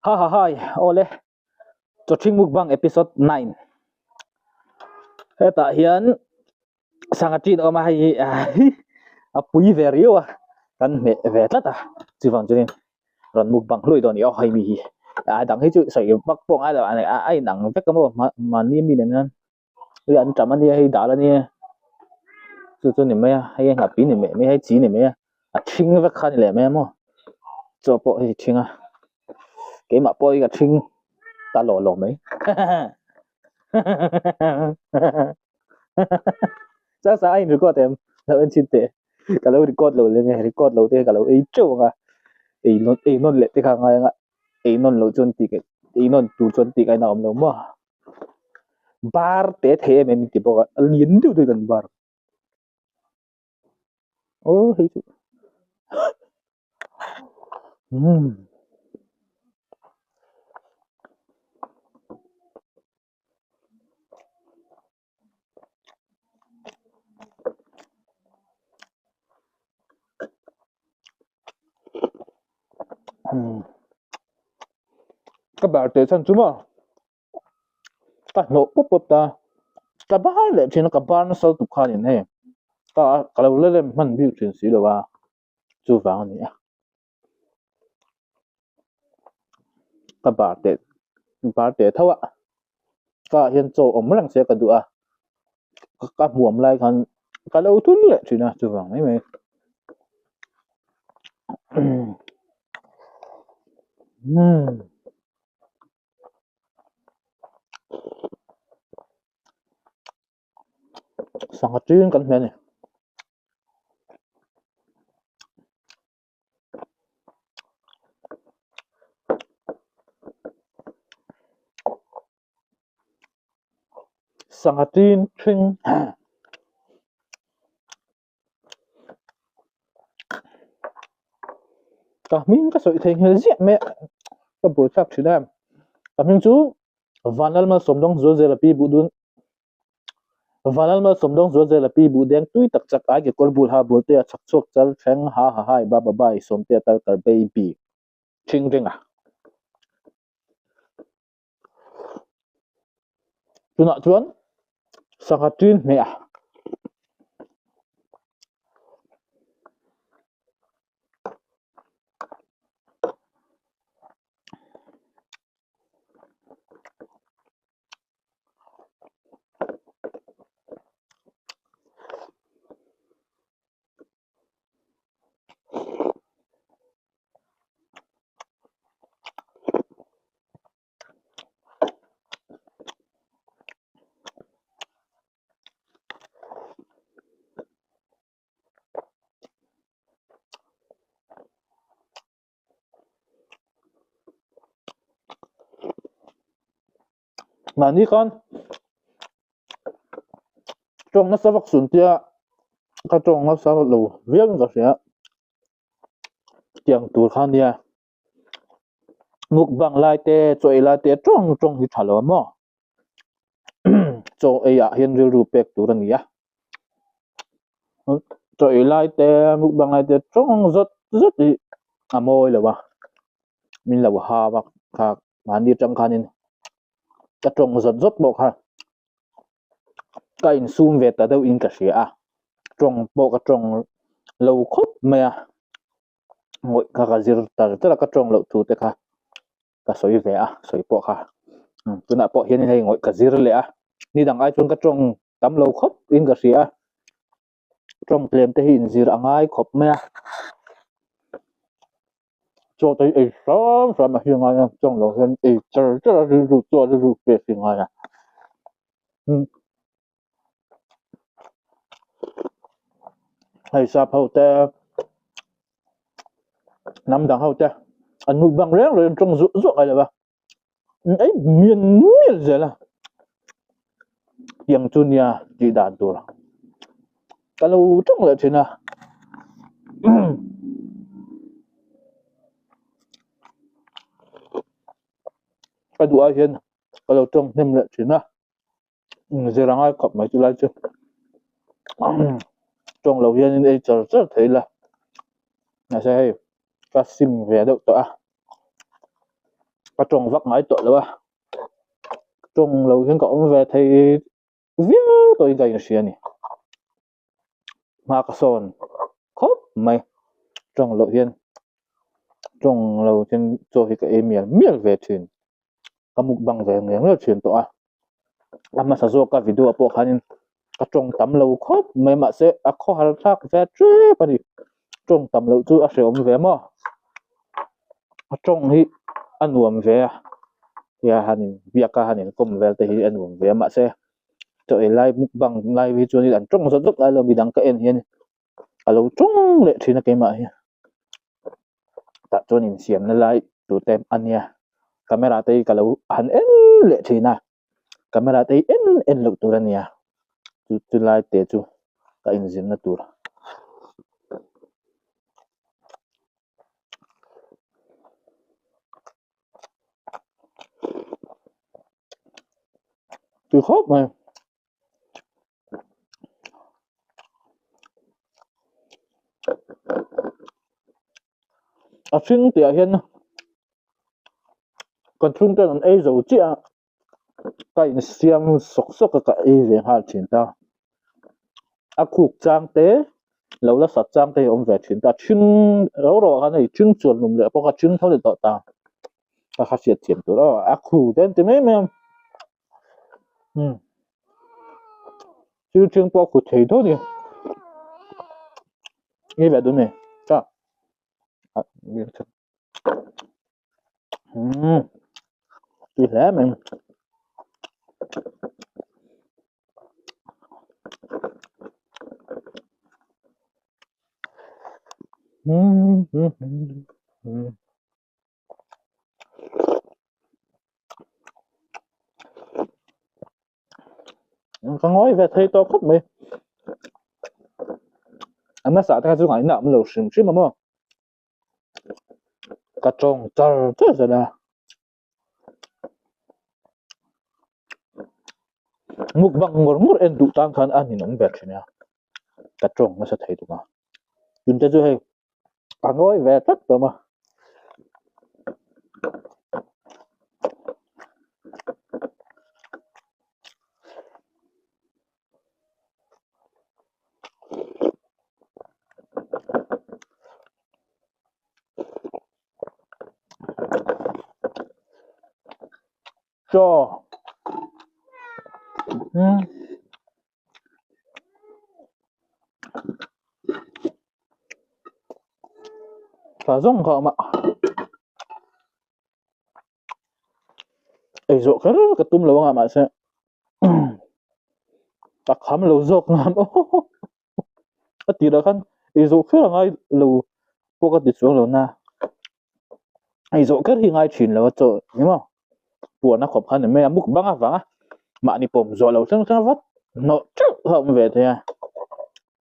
Ha ha hai awle Chawthing Mukbang episode 9 hetah hian sangha ṭin a awm a hei hi a pui ve riau a kan hmeh ve tlat a chuvang chuanin rawn mukbang hluai dawn a ni aw hei mi hi a dang hi chu sawi vak pawh a ngai lo a inang vek a maw mahni mi nen hian hei an ṭam a nia hei dal a nia chu chu ni mai a hei a nghahpui ni mai mai hei chi ni mai a a ṭhing vek kha a ni leh mai a maw chaw pawh hei ṭhing a keimah pawh hi ka ṭhing ta lawh lawh mai chasa a in record em lo en chhin teh ka lo record lo leh nge record lo te ka lo ei teuh ang a ei nawn ei nawn leh te kha a ngai ang a ei nawn loh chuan tih ei nawn tur chuan tih ngaihna a awm lo maw. Bar te thei em em in ti bawk a a lian deuh deuh kan bar aw hei chu umm ka bar teh chhan chu maw. Ka hnawh pawp pawp ta, ka bar leh thin a, ka bar nasa lutuk khanin hei ka ka lo la rem hman bik thin si lo a, chuvang a ni a. Ka bar teh bar teh tho a, ka ah hian chaw awm reng se ka duh a, ka hmuam lai khan ka lo thun leh thin a chuvang mai mai. Sangha ṭin kan hmeh a ni. Sangha ṭin ṭhing Ka hming ka sawi thei nghel ziah mai a, ka buaithlak thin em. Ka hming chu Vanlalmal Sawmdawng Zualzela Pi Buhdun Vanlalmal Sawmdawng Zualzela Pi Buhdeng tui tak chak ai kekawr bul ha bulte a chhak chhuak chal thleng ha ha hai ba ba bai Sawmtea Tarkar baby Thing ringa. Tunah chuan sangha ṭin hmeh a. Mahni khan tawng nasa vak sun tia ka tawng nasa lo viau in ka hria tiang tur kha nia mukbang lai te chaw ei lai te tawng tawng hi tha lo a maw chaw ei ah hian rilru pek tur a ni a chaw ei lai te mukbang lai te tawng zawt zawt hi a mawi lo a min lo ha vak kha mahni atang khanin ka tawng zawt zawt pawh kha ka insum ve ta deuhin ka hria a tawng pawh ka tawng lo khawp mai a ngawih kha ka zir tar tar a ka tawng loh thu te kha ka sawi ve a sawi pawh kha tunah pawh hian hei ngawih ka zir leh a ni dang ai chuan ka tawng tam lo khawp in ka hria a tawng tlem te hi inzir a ngai khawp mai a chaw te hi ei hram hram a hi ngai a tawng lo hian ei char char a rilru chu a rilru pek hi ngai a hei sap ho te hnam dang ho te an mukbang reng reng tawng zuah zuah ngai lo va ei mian mian zel a tiang chu nia tih dan tur ka lo tawng leh thin a ka duh ai hian ka lo tawng hnem leh thin a zir a ngai khawp mai chu lai chu tawng lo hian in ei char char thei la mahse hei ka sim ve deuh tawh a. Ka tawng vak ngai tawh lo a, tawng lo hian ka awm ve thei viau tawhin ka inhria a ni. Hma ka sawn khawp mai, tawng loh hian tawng lo hian chaw hi ka ei mial mial ve thin. Ka mukbang ve mial mial thin tawh a, a hmasa zawka video ah pawh khanin ka tawng tam lo khawp mai mahse a khawhar thlak ve tep a ni. Tawng tam loh chu a hrehawm ve maw? A tawng hi a nuam ve a, tia han in biak a han inkawm vel te hi a nuam ve a mahse chaw ei lai mukbang lai hi chuan an tawng zawt zawt lai lo midang ka en hian a lo tawng leh thin a keimah hi tah chuan insiamna lai tur te a nia camera te hi ka lo han en leh thin a camera te hi en en loh tur a nia chu chu lai te chu ka inzirna tur. Tui khawp mai. A hring tih ah hian kan chhungten an ei zo chiah a ka insiam sawk sawk a ka ei ve nghal thin ta a khuk chang te lo la sat chang te hi a awm ve thin ta ṭhing ro ro ah khan hei ṭhing chuan lum leh pawh kha ṭhing tho leh tawh ta ka kha hriat thiam tur aw a khu te an ti mai mai a umm thil ṭhing pawh a khu thei tho a ni ni ve dun a ni cha umm tui hle mai. Ka ngawi ve thei tawh khawp mai a hmasa te kha chu ngaihna a awm lo hrim hrim a maw ka tawng char char zel a mukbang ngawr ngawr en duh tan khan a ninawm ber thin a ka tawng nasa thei tuk a tunte chu hei a ngawi ve tlat tawh a. Chaw umm tha zawng kha a awm a ei zawh kher ka tum lo anga mahse ka kham lo zawk ngam a tirah khan ei zawh kher a ngai lo pawh ka ti chuang lo na ei zawh kher hi ngai thin lo a chaw ni maw puan a khawp khan ni mai a mukbang avanga mahni pawm zawh lo thleng thleng vat hnawh teuh kha a awm ve thei a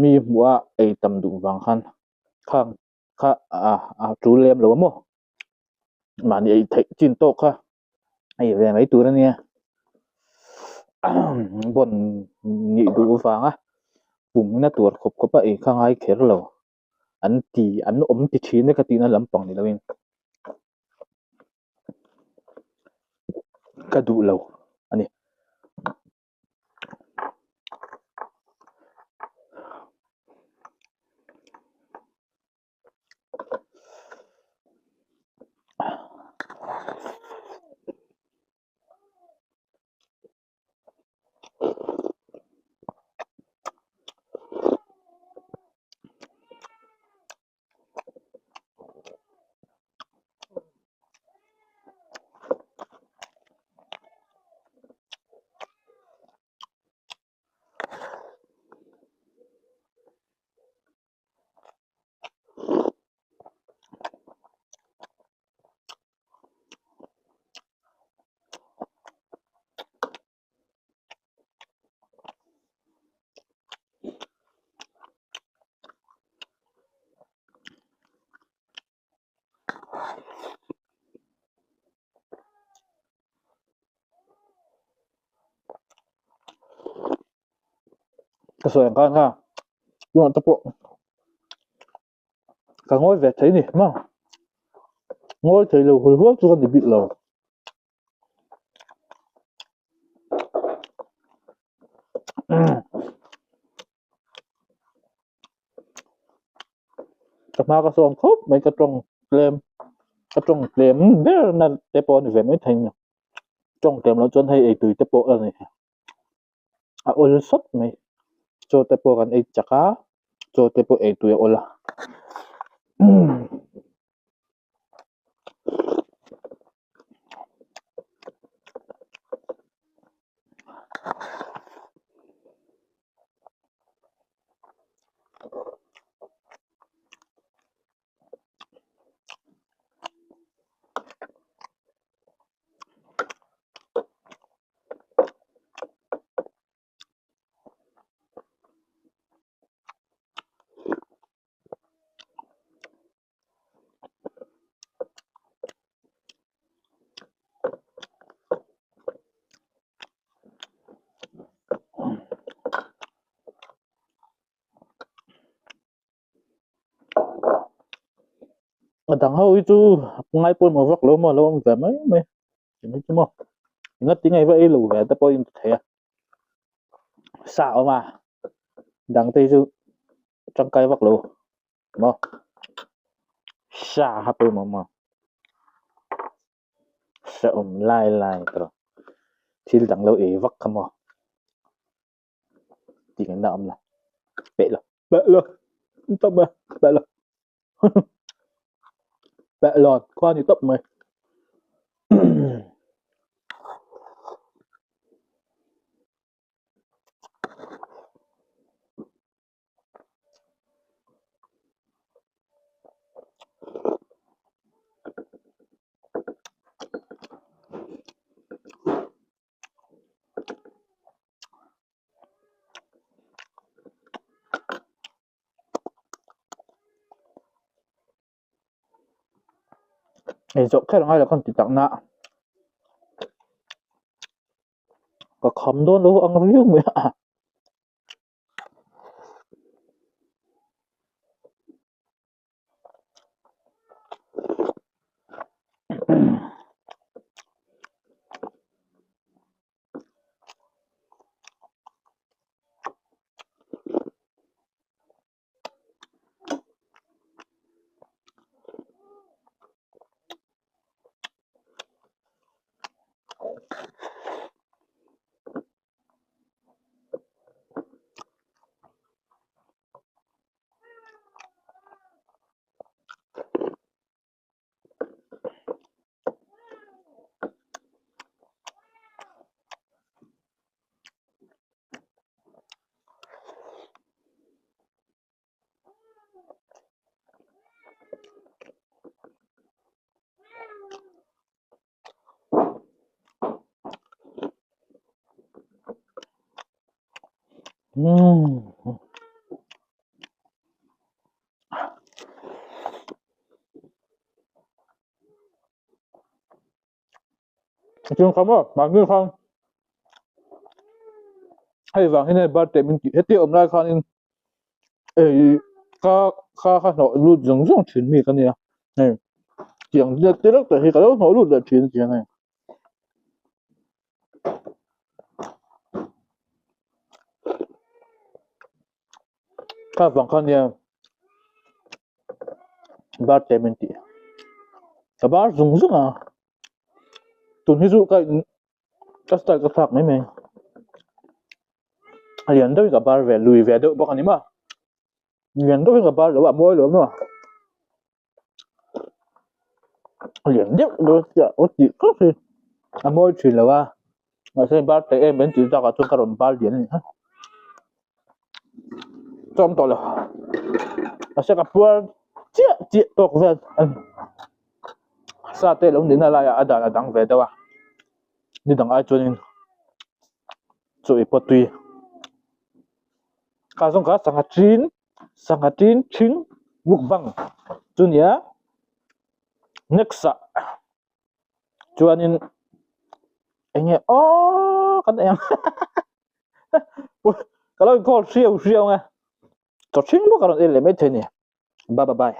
mi hmuh a ei tam duh vang khan khang kha a tul lem lo a maw mahni ei theih chin tawk kha ei ve mai tur a nia bawn nih duh vanga pumna tur khawp khawp a ei kha ngai kher lo an ti an awm ti thin e ka tihna lampang ni loin ka duh lo a ni. Ka sawi ang khan kha tunah te pawh ka ngawi ve thei a ni maw. Ngawi thei lo hul hual chu ka ni bik lo. Ka hma ka sawm khawp mai ka tawng tlem ka tawng tlem ber na te pawh a ni ve mai thei a tawng tlem loh chuan hei eitui te pawh a ni a awl sawt mai chaw te pawh kan ei chak a chaw te pawh eitui a awl a. A dang ho hi chu ngai pawimawh vak lo maw a lo awm ve mai mai eng chu maw engati nge va ei lo ve te pawh a inti thei a sa a awm a dang te hi chu tangkai vak lo. Maw sa kha pawimawh maw sa awm lai lai tawh thil dang lo ei vak kha maw tih an la awm lo peh lo peh lo tawp mai peh lo peh lo khua ni tawp mai. Ei zawh kher angai lo khan ti tak na ka kham dawn lo ang riau mai a. Umm Chung kha maw mahni khan hei vang hian hei birthday min tih heti awm lai khanin ei ka kha kha hnawh lut zawng zawng thin mi ka nia hei tiang te reuh te hi ka lo hnawh lut leh thin chiang hei. Kha vang kha nia birthday min tih ka bar zung zung a tun hi chu ka in ka style ka thlak mai mai a lian deuhin ka bar ve lui ve deuh bawk a ni maw lian deuhin ka bar lo a mawi lo maw. Lian deuh dawn chiah aw tih khawp hi a mawi thin lo a mahse bar teh em em tih takah chuan ka rawn bar lian a ni kha chawm tawh lo mahse ka puar chiah chiah tawk vel a ni sa te lo nihna laiah a dan a dang ve deuh a ni dang ai chuanin chaw ei pawh tui kha zawng kha sangha ṭin. Sangha tin thing mukbang chu nia next ah chuanin eng nge aww kan ei ang ka lo inkhawm hriau hriau ang e chaw hring bawk a rawn ei leh maithei a ni bye bye.